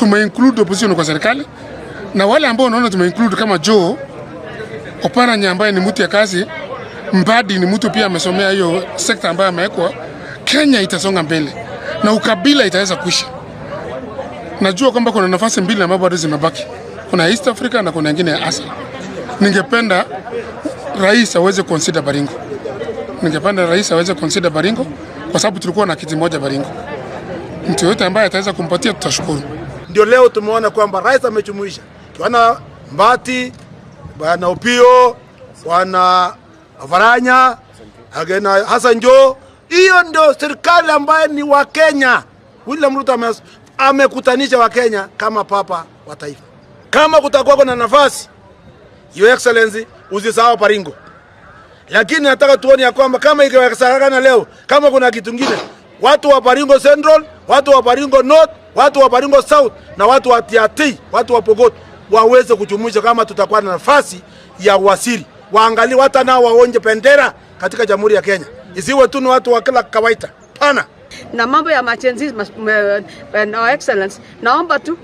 Tumeinclude opposition kwa serikali na wale ambao unaona tumeinclude kama Joe Oparanya ambaye ni mtu ya kazi, Mbadi ni mtu pia amesomea hiyo sekta ambayo amewekwa. Kenya itasonga mbele na ukabila itaweza kuisha. Najua kwamba kuna nafasi mbili ambazo bado zimebaki, kuna East Africa na kuna nyingine ya Asia. Ningependa rais aweze consider Baringo, ningependa rais aweze consider Baringo kwa sababu tulikuwa na kiti moja Baringo. Mtu yote ambaye ataweza kumpatia tutashukuru. Ndio leo tumeona kwamba rais amejumuisha kiwana Mbadi, bwana Opio, bwana Oparanya, akina Hassan Joho. Hiyo ndio serikali ambaye ni wa Kenya. William Ruto amekutanisha Wakenya kama papa wa taifa. Kama kutakuwa na nafasi, Your Excellency, usisahau Baringo. Lakini nataka tuone ya kwamba kama ikiwezekana leo, kama kuna kitu kingine, watu wa Baringo Central, watu wa Baringo North, watu wa Baringo South na watu wa Tiaty, watu wa Pokot waweze kujumuisha, kama tutakuwa na nafasi ya waziri, waangalie hata nao waonje bendera katika Jamhuri ya Kenya, isiwe tu ni watu wa kila kawaida. Pana na mambo ya ma-Gen Z, Your Excellence, naomba tu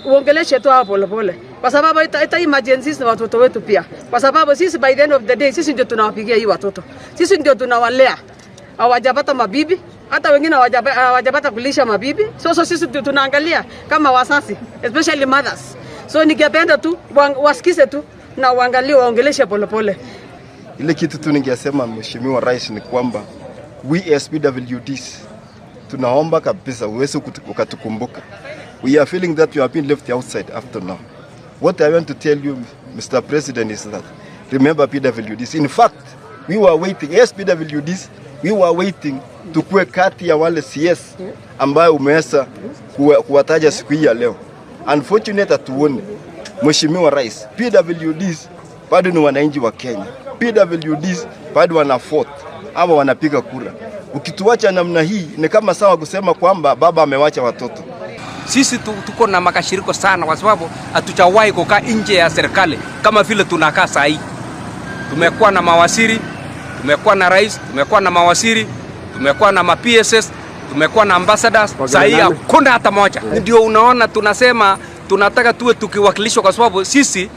uongeleshe tu hapo polepole, kwa sababu ita hii ma-Gen Z ni watoto wetu pia, kwa sababu sisi by the end of the day sisi ndio tunawapigia hii watoto, sisi ndio tunawalea. Hawajapata mabibi, hata wengine hawajapata kulisha mabibi, so sisi ndio tunaangalia kama wazazi, especially mothers. So ningependa tu wasikize tu na uangalie, waongeleshe polepole. Ile kitu tu ningesema Mheshimiwa Rais ni kwamba we as PWDs tunaomba kabisa uweze ukatukumbuka. We are feeling that you have been left outside after now. What I want to tell you, Mr. President, is that remember PWDs. In fact, we were waiting, as PWDs, we were waiting tukue kati ya wale CS ambayo umeweza kuwataja siku hii ya leo. Unfortunately, hatuoni. Mheshimiwa Rais, PWDs bado ni wananchi wa Kenya. PWDs bado wana vote ama wanapiga kura. Ukituacha namna hii ni kama sawa kusema kwamba baba amewacha watoto. Sisi tuko na makasiriko sana kwa sababu hatujawahi kukaa nje ya serikali kama vile tunakaa saa hii. Tumekuwa na mawaziri, tumekuwa na rais, tumekuwa na mawaziri, tumekuwa na ma PSS, tumekuwa na ambassadors. Saa hii hakuna hata moja. Ndio unaona tunasema tunataka tuwe tukiwakilishwa, kwa sababu sisi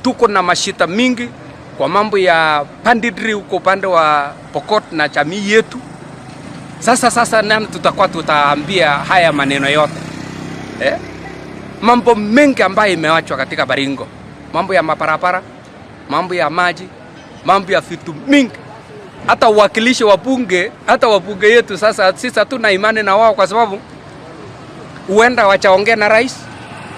tuko na mashida mingi kwa mambo ya banditry huko upande wa Pokot na jamii yetu. Sasa nani tutakuwa tutaambia haya maneno yote, eh? Mambo mengi ambayo imewachwa katika Baringo, mambo ya mabarabara, mambo ya maji, mambo ya vitu mingi, hata uwakilishi wa bunge, hata wabunge yetu sasa sisi hatuna imani na wao, kwa sababu huenda wachaongea na rais.